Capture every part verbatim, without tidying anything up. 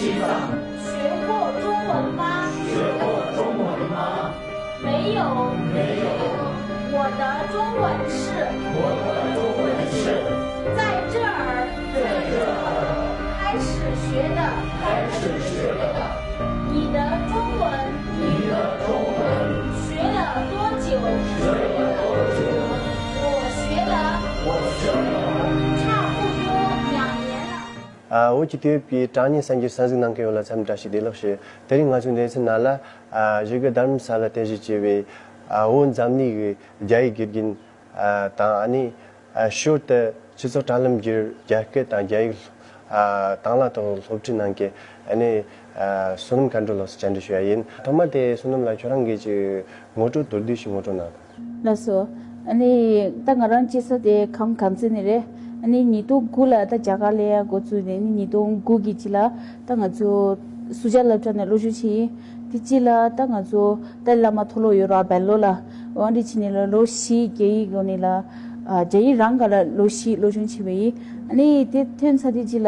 学过中文吗？没有。我的中文是。在这儿。开始学的。你的中文。学了多久？我学了。差不多两年了。 ཨ། བོད་ཀྱི་དུས་བབ་ཀྱི་དྲ་བརྙན་གསར་འགྱུར་གསན་གཟིགས་གནང་མཁན་ཡོངས་ལ་འཚམས་འདྲི་བཀྲ་ཤིས་བདེ་ལེགས་ཞུ། དེ་རིང་ང་ཚོའི་མདུན་ནས་ལ་ཨ་གཞིས་རྒྱུད་རྡ་རམ་ས་ལ་རྟེན་གཞི་བྱས་པའི་ཨ་བོད་འཛམ་གླིང་གི་རྒྱ་ཡིག་དགེ་རྒན་ཨ་དང་ཨ་ནི་ཨ་ཞོར་དུ་སྤྱི་ཚོགས་དྲ་ལམ་བརྒྱུད་རྒྱ་སྐད་དང་རྒྱ་ཡིག་ཨ་དང་བླངས་ཐོག་སློབ་ཁྲིད་གནང་མཁན་ཨ་ནི་ཨ་བསོད་ནམས་མཁའ་འགྲོ་ལགས་སུ་བཅར་འདྲི་ཞུ་ཡ་ཡིན། ཐོག་མ་དེ་བསོད་ནམས་ལགས་ཁྱོད་རང་གིས་ཅིག་ངོ་སྤྲོད་མདོར་བསྡུས་ཤིག་ངོ་སྤྲོད་གནང་དང་། ལགས་སོ། ཨ་ནི་ད་ང་རང་སྐྱེས་ས་དེ་ཁམས་དཀར་མཛེས་ནས་རེད། ཨ་ནི་ཉིས་སྟོང་དགུ་ལ་ད་རྒྱ་གར་སླེབས་ཡ་འགོ་བཙུགས་ནས་ཨ་ནི་ཉིས་སྟོང་དགུ་གི་རྗེས་ལ་ད་ང་ཚོ་སུ་ཇཱ་སློབ་གྲྭ་ནས་སློབ་སྦྱོང་བྱས་ཡིན། དེ་རྗེས་ལ་ད་ང་ཚོ་ཏཱ་ལའི་བླ་མ་མཐོ་སློབ་ཡོད་ར་སྦེང་ལོར་ལ་འོ་འདི་བྱས་ནས་ལ་ལོ་བཞི་རྒྱ་ཡིག་སྒང་ནས་ལ་ཨ་རྒྱ་ཡིག་རང་སྒང་ལ་ལོ་བཞི་སློབ་སྦྱོང་བྱས་པ་ཡིན། ཨ་ནི་དེ་ཐོན་ཚར་དེ་རྗེས་ལ་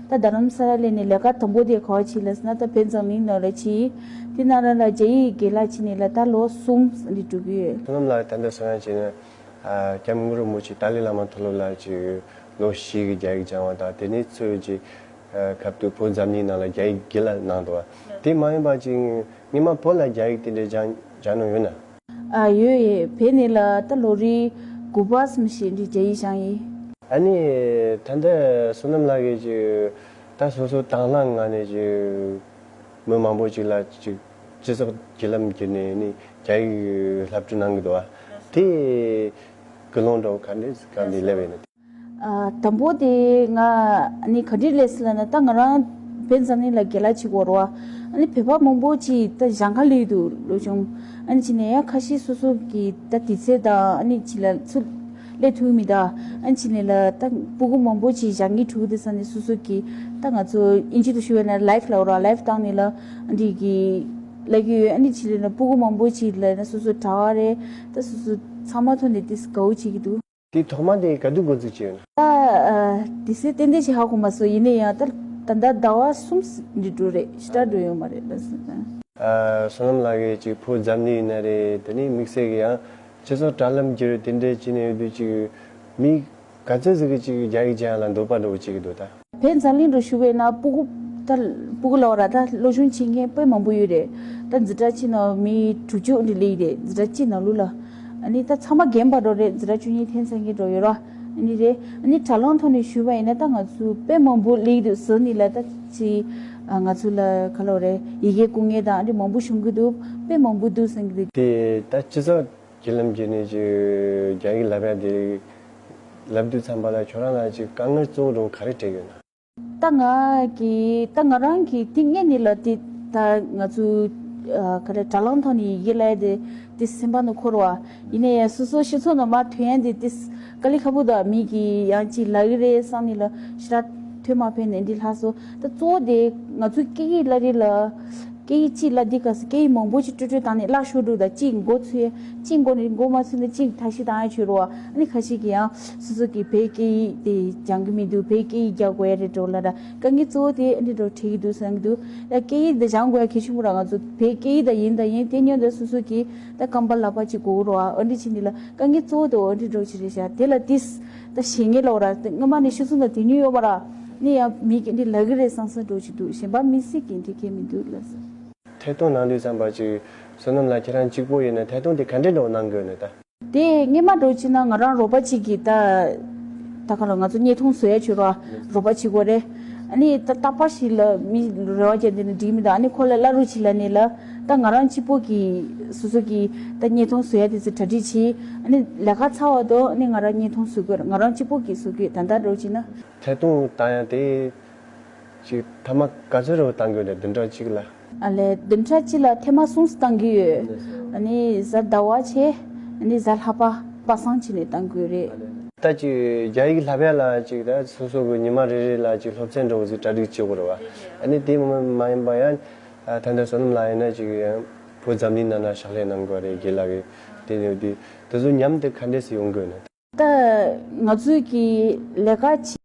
ད་རྡ་རམ་ས་ལ་སླེབས་ནས་ལས་ཀ་དང་པོ་དེ་ག་པར་བྱས་ལབ་ཟེར་ན་ད་བོད་འཛམ་གླིང་ནང་ལ་བྱས་ཡིན། དེ་ནང་ལ་ལ་རྒྱ་ཡིག་དགེ་ལགས་བྱས་ནས་ལ་ད་ལོ་གསུམ་འདི་འགྲོ་གི་ཡོད། བསོད་ནམས་ལགས་ད་ལྟ་གསུང་ཡ་བྱས་ན་ཨ་སྐྱབས་མགོན་རིན་པོ་ཆེ་ཏཱ་ལའི་བླ་མ་མཐོ་སློབ་ལ་ཅིག་ལོ་བཞི་གི་རྒྱ་ཡིག་སྦྱང་བ་དང་དེ་ནས་ཚུར་ཅིག་ཨ་ཁབ་ཏུ་བོད་འཛམ་གླིང་ནང་ལ་རྒྱ་ཡིག་དགེ་ལགས་གནང་འདུག་བ། དེ་མ་ཡིན་པ་ཅིག་སྔོན་མ་བོད་ལ་རྒྱ་ཡིག་དེ་འདྲའི་སྦྱང་སྦྱང་མྱོང་ཡོད་ན། ཨ་ཡོད་ཡོད། བོད་ནས་ལ་ད་ལོ་རེ་དགུ་པ་ཙམ་ཞིག་འདི་རྒྱ་ཡིག་སྦྱང་ཡིན། ཨ་ནི་ད་ལྟ་བསོད་ནམས་ལགས་ཀྱིས་ཅིག་ད་སོ་སོ་དང་བླངས་ངང་ནས་ཅིག་མི་མང་པོ་ཅིག་ལ་ཅིག་སྤྱི་ཚོགས་བརྒྱུད་ལམ་བརྒྱུད་ནས་ནི་རྒྱ་ཡིག་སློབ་ཁྲིད་གནང་གི་འདུག་བ། དེ་ཀུན་སློང་འདྲ་བོ་ག་འདྲས་ག་འདྲས་སླེབས་ཡོད་ན། ཨ་དང་པོ་དེ་ང་ནི་ག་འདྲས་སླེབས་སོང་ལབ་ན་ད་ང་རང་བོད་འཛམ་གླིང་ལ་རྒན་ལགས་བྱེད་དགོས་རེད་བ། ཨ་ནི་བོད་པ་མང་པོ་ཅིག་ད་གཞན་ཁ་སླེབས་འདུག་སློབ་སྦྱོང་། ཨ་ནི་ཅིག་ནས་ཡང་ཁ་ཤས་སོ་སོ་གི་ད་དུས་ཚོད་དང་ཨ་ནི་ཅིག་ལ་ཚུར་སླེབས་ཐུབ་མི་ད། ཨ་ནི་ཅིག་ནས་ལ་ད་སྤུ་གུ་མང་པོ་ཅིག་བཞག་གི་འདུག་དེ་ས་ནས་སོ་སོ་གི་ད་ང་ཚོ་ཨིན་ཇི་དུ་ཞུ་བས་ན་ལའིབ་ལབ་ར་ལའིབ་བཏང་ནས་ལ་འདི་གི་ལབ་ཀྱི་ཡོད། ཨ་ནི་ཅིག་ལ་ན་སྤུ་གུ་མང་པོ་ཅིག་ལ་ན་སོ་སོ་གྲྭ་བ་རེད། ད་སོ་སོ་ཚང་མ་ཐོན་ནས་དེ་དགའ་བོ་བྱེད་ཀྱི་འདུག་དེ་ཐོག་མ་དེ་ག་དུས་འགོ་འཛུགས་བྱས་ཡོད་ན། ད་ཨ་དེ་སྲིད་ཏན་ཏན་ཞིག་ཧ་གོ་མ་སོང་། ཡིན་ན་ཡང་ད་ད་ལྟ་ཟླ་བ་གསུམ་འདི་འགྲོ་རེད། ཞེ་དྲག་འགྲོ་ཡོད་མ་རེད་ལགས་སོ། ཨ་བསོད་ནམས་ལགས་ཀྱིས་ཅིག་བོད་འཛམ་གླིང་ཡིན་ན་རེད། དེ་ནས་དམིགས་བསལ་གྱི་ཡང་སྤྱི་ཚོགས་དྲ་ལམ་བརྒྱུད་དེ་འདྲའི་བྱས་ནས་ཡོད་དུས་ཅིག་མི་ག་ཚོད་ཟིག་གིས་ཅིག་རྒྱ་ཡིག་སྦྱང་ཡ་ལ་འདོད་པ་འདྲ་བོ་བྱེད་ཀྱི་འདུག་ད། བོད་འཛམ་གླིང་འགྲོ་ཞུ་བས་ན་སྤུ་གུ་ད་སྤུ་གུ་ལ་བ་ར་ད་སློབ་སྦྱོང་བྱེད་མཁན་དཔེ་མང་པོ་ཡོད་རེད། ད་འཛིན་གྲྭ་གཅིག་ནང་མི་དྲུག་ཅུ་འདྲ་སླེབས་རེད། འཛིན་གྲྭ་གཅིག་ནང་ལོགས་ལ། ཨ་ནི་ད་ཚང་མ་རྒན་པ་འགྲོ་རེད། འཛིན་གྲྭ་བཅུ་གཉིས་ཐོན་ཚར་མཁན་འགྲོ་ཡོད་ར། ཨ་ནི་རེད། ཨ་ནི་དྲ་ལམ་ཐོག་ནས་ཞུས་པ་ཡིན་ན་ད་ང་ཚོ་དཔེ་མང་པོ་སླེབས་འདུག་ཟེར་ནི་ལ་ད་ཅི་ང་ཚོ་ལ་ག་ལབ་རེད། ཡི་གེ་སྐུ་ངལ་དང་ཨ་ནི་མང་པོ་བྱུང་གི་འདུག་དཔེ་མང་པོ་འདུག་ཟེར་གི་འདུག་དེ་ད་སྤྱི་ཚོགས་བརྒྱུད་ལམ་བརྒྱུད་ནས་ཅིག་རྒྱ་ཡིག་བསླབ་ཡ་དེ་བསླབ་དུས་ཙམ་པ་ལ་ཁྱོད་རང་ལ་ཅིག་དཀའ་ངལ་གཙོ་བོ་འདྲ་བོ་ག་རེ་འཕྲད་ཡོད་ན། ད་ང་གི་ད་ང་རང་གི་ཏིང་ངེ་ནི་ལ་དེ་ད་ང་ཚོ་ཨ་ག་རེ་དྲ་ལམ་ཐོག་ནས་ཡི་གེ་བསླབ་ཡ་དེ་དེ་སེམས་པ་ནང་འཁོར་བ། ཡིན་ན་ཡང་སོ་སོ་སྤྱི་ཚོགས་ནང་མར་ཐོན་ཡ་དེ་དེ་དཀའ་ལས་ཁག་པོ་ད། མི་གི་ཡང་ཅིག་ལབ་གི་རེད་བསམ་ནི་ལ་ཞེ་དྲག་ཐོན་མ་ཕན་ནས་འདི་ལྷག་སོང་། ད་གཙོ་བོ་དེ་ང་ཚོ་སྐད་ཡིག་བསླབ་རེས་ལ། སྐད་ཡིག་གཅིག་བསླབ་དུས་སྐབས་སུ་སྐད་ཡིག་མང་པོ་ཞིག་སྤྲོས་སྤྲོས་བཏང་ནས་བརླག་ཤོར་འགྲོ་དང་། གཅིག་མགོ་ཚོས་གཅིག་མགོ་ནས་མགོ་མ་ཚོས་ན་གཅིག་ཐབས་ཤེས་བཏང་ཡ་བྱོས་རོགས། ཨ་ནི་ཁ་ཤས་ཀྱིས་ཡང་སོ་སོ་གི་བོད་སྐད་ཡིག་དེ་སྦྱང་གི་མི་འདུག་བོད་སྐད་ཡིག་རྒྱག་དགོས་ཡ་རེད་འགྲོ་ལ་ར། དཀའ་ངལ་གཙོ་བོ་དེ་ཨ་འདྲ་འགྲོ་འཕྲད་ཀྱི་འདུག་བསམ་གྱི་འདུག་ཡ་སྐད་ཡིག་དེ་སྦྱང་དགོས་ཡ་གལ་ཆེན་པོ་ར། ང་ཚོ་བོད་སྐད་ཡིག་དང་ཡིན་དང་ཡིན་དེ་སྔོན་དུ་སོ་སོ་གི་ད་རྐང་པ་ལག་པ་ཅིག་དགོས་རོགས། ཨ་འདྲ་བྱས་ནི་ལ་དཀའ་ངལ་གཙོ་བོ་དེ་ཨ་འདྲ་འགྲོ་ཅིག་རེད་ཤག་དེ་ལ་ཏིས་ད་ཤེས་ངེས་ལོག་ར། སྔོན་མ་ནས་ཤི་སོང་ད་དེ་ཉིད་ཡོད་པ་ར། ནི་ཡང་མི་གི་འདི་ལབ་གི་རེད་བསམ་བསམ་འགྲོ་ཅིག་འདུག་གཞན་པ་མི་སྲིད་ཀྱི་འདི་གས་མི་འདུག་ལགས་སོ། ཐད་གཏོང་གནང་དུས་ཙམ་པ་ཅིག་བསོད་ནམས་ལགས་ཁྱེད་རང་གཅིག་པོ་ཡིན་ན་ཐད་གཏོང་དེ་ག་འདྲས་འདྲ་བོ་གནང་དགོས་ནས་ད། དེ་སྔོན་མ་འགྲོ་ཅིག་ན་ང་རང་རོགས་པ་གཅིག་གིས་ད། ད་ག་ལ་ང་ཚོ་བརྙན་ཐུང་བཟོ་ཡ་བྱོས་རོགས། རོགས་པ་བྱེད་དགོས་རེད། ཨ་ནི་ད་རྟག་པར་ཞིག་ལ་མི་རེ་བ་བརྒྱབ་འདི་ནི་འགྲིག་མི་འདུག་ཨ་ནི་ཁོ་ལ་བླ་རུ་ཅིག་ལ་ནི་ལ་ད་ང་རང་གཅིག་པོ་གིས་སོ་སོ་གིས་ད་བརྙན་ཐུང་བཟོ་ཡ་དེ་ཚོ་གྲ་སྒྲིག་བྱེད། ཨ་ནི་ལས་ཀ་ཚར་བ་དང་ཨ་ནི་ང་རང་བརྙན་ཐུང་བཟོ་དགོས། ང་རང་གཅིག་པོ་གིས་བཟོ་དགོས། ད་ལྟ་འགྲོ་ཅིག་ན། ཐད་གཏོང་བཏང་ཡ་དེ་ཅིག་ཐ་མ་ག་ཚོད་རེ་བཏང་དགོས་རེད། བདུན་ཕྲག་གཅིག་ལ། ཨ་ལས་བདུན་ཕྲག་གཅིག་ལ་ཐེངས་མ་གསུམ་བཏང་གི་ཡོད། ཨ་ནི་གཟའ་ཟླ་བ་བྱས་ཨ་ནི་གཟའ་ལྷག་པ་པ་སངས་བྱས་ནས་བཏང་དགོས་རེད། ད་ཅིག་རྒྱ་ཡིག་བསླབ་ཡ་ལ་ཅིག་ད་སོ་སོ་གི་ཉི་མ་རེ་རེ་ལ་ཅིག་སློབ་ཚན་འདྲ་བོ་ཟིག་གྲ་སྒྲིག་བྱེད་དགོས་རེད་བ། ཨ་ནི་དེ་མ་མ་ཡིན་པ་ཡང་ད་ལྟ་བསོད་ནམས་ལགས་ཡིན་ན་ཅིག་ཡང་བོད་འཛམ་གླིང་ནང་ན་ཕྱག་ལས་གནང་དགོས་རེད། རྒན་ལགས་ཀྱིས་དེ་ནས་དེ་དེ་ཚོ་མཉམ་དུ་ག་འདྲས་སེ་ཡོང་དགོས་ན། ད་ང་ཚོའི་གི་ལས་ཀ་བྱེད་